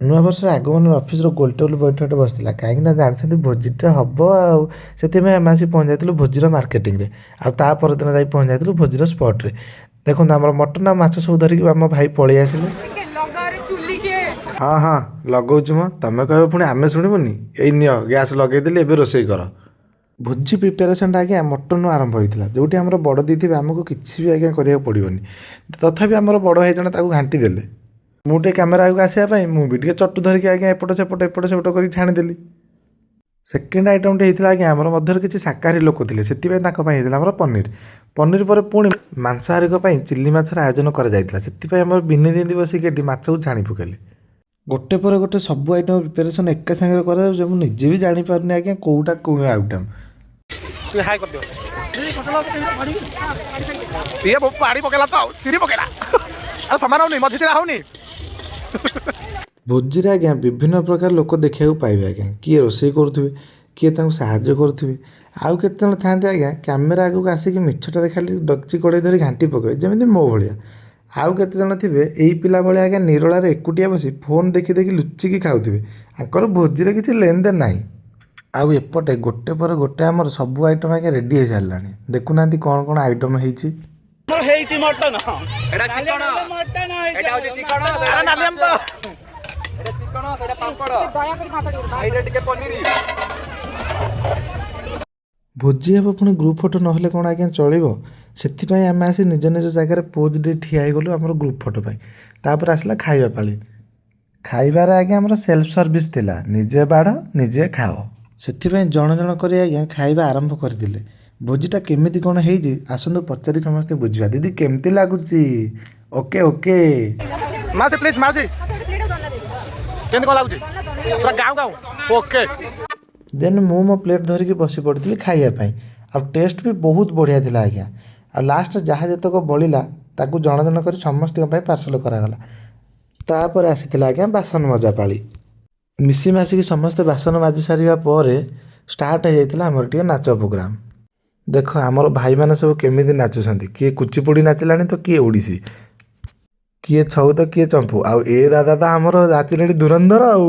ନୂଆବର୍ଷର ଆଗମନରେ ଅଫିସର ଗୋଲ ଟେବୁଲ ବୈଠକଟେ ବସିଥିଲା, କାହିଁକିନା ଜାଣିଛନ୍ତି ଭୋଜିଟା ହେବ ଆଉ ସେଥିପାଇଁ ଆମେ ଆସି ପହଞ୍ଚି ଯାଇଥିଲୁ ଭୋଜିର ମାର୍କେଟିଂରେ। ଆଉ ତା ପରଦିନ ଯାଇ ପହଞ୍ଚି ଯାଇଥିଲୁ ଭୋଜିର ସ୍ପଟ୍ରେ। ଦେଖନ୍ତୁ, ଆମର ମଟନ୍ ଆଉ ମାଛ ସବୁ ଧରିକି ଆମ ଭାଇ ପଳେଇ ଆସିଲେ। ହଁ, ଲଗାଉଛି ମ। ତମେ କହିବ ପୁଣି ଆମେ ଶୁଣିବୁନି? ଏଇ ନିଅ, ଗ୍ୟାସ୍ ଲଗେଇଦେଲି, ଏବେ ରୋଷେଇ କର। ଭୋଜି ପ୍ରିପାରେସନ୍ଟା ଆଜ୍ଞା ମଟନ୍ରୁ ଆରମ୍ଭ ହୋଇଥିଲା, ଯେଉଁଠି ଆମର ବଡ଼ ଦିଦି ଥିବେ, ଆମକୁ କିଛି ବି ଆଜ୍ଞା କରିବାକୁ ପଡ଼ିବନି। ତଥାପି ଆମର ବଡ଼ ଭାଇ ଜଣେ ତାକୁ ଘାଣ୍ଟି ଦେଲେ। ମୁଁ ଟିକେ କ୍ୟାମେରା ଆଗକୁ ଆସିବା ପାଇଁ ମୁଁ ବି ଟିକେ ଚଟୁ ଧରିକି ଆଜ୍ଞା ଏପଟ ସେପଟ ଏପଟ ସେପଟ କରିକି ଛାଣିଦେଲି। ସେକେଣ୍ଡ ଆଇଟମ୍ଟି ହେଇଥିଲା ଆଜ୍ଞା, ଆମର ମଧ୍ୟରେ କିଛି ଶାକାହାରୀ ଲୋକ ଥିଲେ, ସେଥିପାଇଁ ତାଙ୍କ ପାଇଁ ହେଇଥିଲା ଆମର ପନିର। ପନିର ପରେ ପୁଣି ମାଂସାହାରୀଙ୍କ ପାଇଁ ଚିଲି ମାଛର ଆୟୋଜନ କରାଯାଇଥିଲା। ସେଥିପାଇଁ ଆମର ବିନି ଦିଦି ବସିକି ଏଠି ମାଛକୁ ଛାଣି ପକାଇଲେ। ଗୋଟେ ପରେ ଗୋଟେ ସବୁ ଆଇଟମ୍ ପ୍ରିପାରେସନ୍ ଏକା ସାଙ୍ଗରେ କରାଯାଉଛି। ମୁଁ ନିଜେ ବି ଜାଣିପାରୁନି ଆଜ୍ଞା, କେଉଁଟା କେଉଁ ଆଇଟମ୍। ଟିକେ ହାଇ କରିଦିଅ। ଇଏ ପାଣି ପକେଇଲା ତ ଆଉ ଚିରି ପକେଇଲା। ଆଉ ସମାନ ହଉନି, ମଝି ଚିରା ହଉନି। ଭୋଜିରେ ଆଜ୍ଞା ବିଭିନ୍ନ ପ୍ରକାର ଲୋକ ଦେଖିବାକୁ ପାଇବେ ଆଜ୍ଞା। କିଏ ରୋଷେଇ କରୁଥିବେ, କିଏ ତାଙ୍କୁ ସାହାଯ୍ୟ କରୁଥିବେ, ଆଉ କେତେଜଣ ଥାଆନ୍ତି ଆଜ୍ଞା, କ୍ୟାମେରା ଆଗକୁ ଆସିକି ମିଛଟାରେ ଖାଲି ଡେକ୍ଚି କଡ଼େଇ ଧରି ଘାଣ୍ଟି ପକାଇବେ, ଯେମିତି ମୋ ଭଳିଆ। ଆଉ କେତେଜଣ ଥିବେ ଏଇ ପିଲା ଭଳିଆ ଆଜ୍ଞା, ନିରୋଳାରେ ଏକୁଟିଆ ବସି ଫୋନ୍ ଦେଖି ଦେଖି ଲୁଚିକି ଖାଉଥିବେ। ଆଙ୍କର ଭୋଜିରେ କିଛି ଲେନଦେନ ନାହିଁ। ଆଉ ଏପଟେ ଗୋଟେ ପରେ ଗୋଟେ ଆମର ସବୁ ଆଇଟମ୍ ଆଜ୍ଞା ରେଡ଼ି ହେଇସାରିଲାଣି। ଦେଖୁନାହାନ୍ତି କ'ଣ କ'ଣ ଆଇଟମ୍ ହେଇଛି। ହେଇଛି ମଟନ। ଏଟା ଚିକଣ। ମଟନ। ଏଟା ହଉଛି ଚିକଣ। ଆରେ ନାଲି ଆମ୍ବ। ଏଟା ଚିକଣ, ସେଟା ପାମ୍ପଡ଼। ଦୟାକରି ଭାତ ଟିକେ। ଏଇଟା ଟିକେ ପନିର। ଭୋଜି ହେବ ପୁଣି ଗ୍ରୁପ୍ ଫଟୋ ନହେଲେ କ'ଣ ଆଜ୍ଞା ଚଳିବ? ସେଥିପାଇଁ ଆମେ ଆସି ନିଜ ନିଜ ଜାଗାରେ ପୋଜ୍ ଦେଇ ଠିଆ ହେଇଗଲୁ ଆମର ଗ୍ରୁପ୍ ଫଟୋ ପାଇଁ। ତାପରେ ଆସିଲା ଖାଇବା ପାଳି। ଖାଇବାରେ ଆଜ୍ଞା ଆମର ସେଲ୍ଫ ସର୍ଭିସ୍ ଥିଲା, ନିଜେ ବାଢ଼ ନିଜେ ଖାଅ। ସେଥିପାଇଁ ଜଣ ଜଣ କରି ଆଜ୍ଞା ଖାଇବା ଆରମ୍ଭ କରିଥିଲେ। ଭୋଜିଟା କେମିତି କ'ଣ ହେଇଛି, ଆସନ୍ତୁ ପଚାରି ସମସ୍ତେ ବୁଝିବା। ଦିଦି, କେମିତି ଲାଗୁଛି? ଓକେ। ମାଉସୀ, ପ୍ଲିଜ୍ ମାଉସୀ, କେମିତି କ'ଣ ଲାଗୁଛି? ପୁରା ଗାଉଁ ଗାଉଁ, ଓକେ। ଦେନ୍ ମୁଁ ମୋ ପ୍ଲେଟ୍ ଧରିକି ବସି ପଡ଼ିଥିଲି ଖାଇବା ପାଇଁ। ଆଉ ଟେଷ୍ଟ ବି ବହୁତ ବଢ଼ିଆ ଥିଲା ଆଜ୍ଞା। ଆଉ ଲାଷ୍ଟ ଯାହା ଯେତକ ବଳିଲା, ତାକୁ ଜଣ ଜଣ କରି ସମସ୍ତଙ୍କ ପାଇଁ ପାର୍ସଲ କରାଗଲା। ତାପରେ ଆସିଥିଲା ଆଜ୍ଞା ବାସନ ମଜା ପାଳି। ମିଶି ମାସିକି ସମସ୍ତେ ବାସନ ମାଜି ସାରିବା ପରେ ଷ୍ଟାର୍ଟ ହେଇଯାଇଥିଲା ଆମର ଟିକେ ନାଚ ପ୍ରୋଗ୍ରାମ୍। ଦେଖ, ଆମର ଭାଇମାନେ ସବୁ କେମିତି ନାଚୁଛନ୍ତି। କିଏ କୁଚିପୁଡ଼ି ନାଚିଲାଣି ତ କିଏ ଓଡ଼ିଶୀ, କିଏ ଛଉ ତ କିଏ ଚମ୍ପୁ। ଆଉ ଏ ଦାଦା ତ ଆମର ନାଚିଲେଣି ଧୁରନ୍ଧର। ଆଉ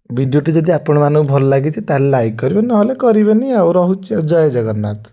ଭିଡ଼ିଓଟି ଯଦି ଆପଣମାନଙ୍କୁ ଭଲ ଲାଗିଛି, ତାହେଲେ ଲାଇକ୍ କରିବେ, ନହେଲେ କରିବେନି। ଆଉ ରହୁଛି ଆଉ, ଜୟ ଜଗନ୍ନାଥ।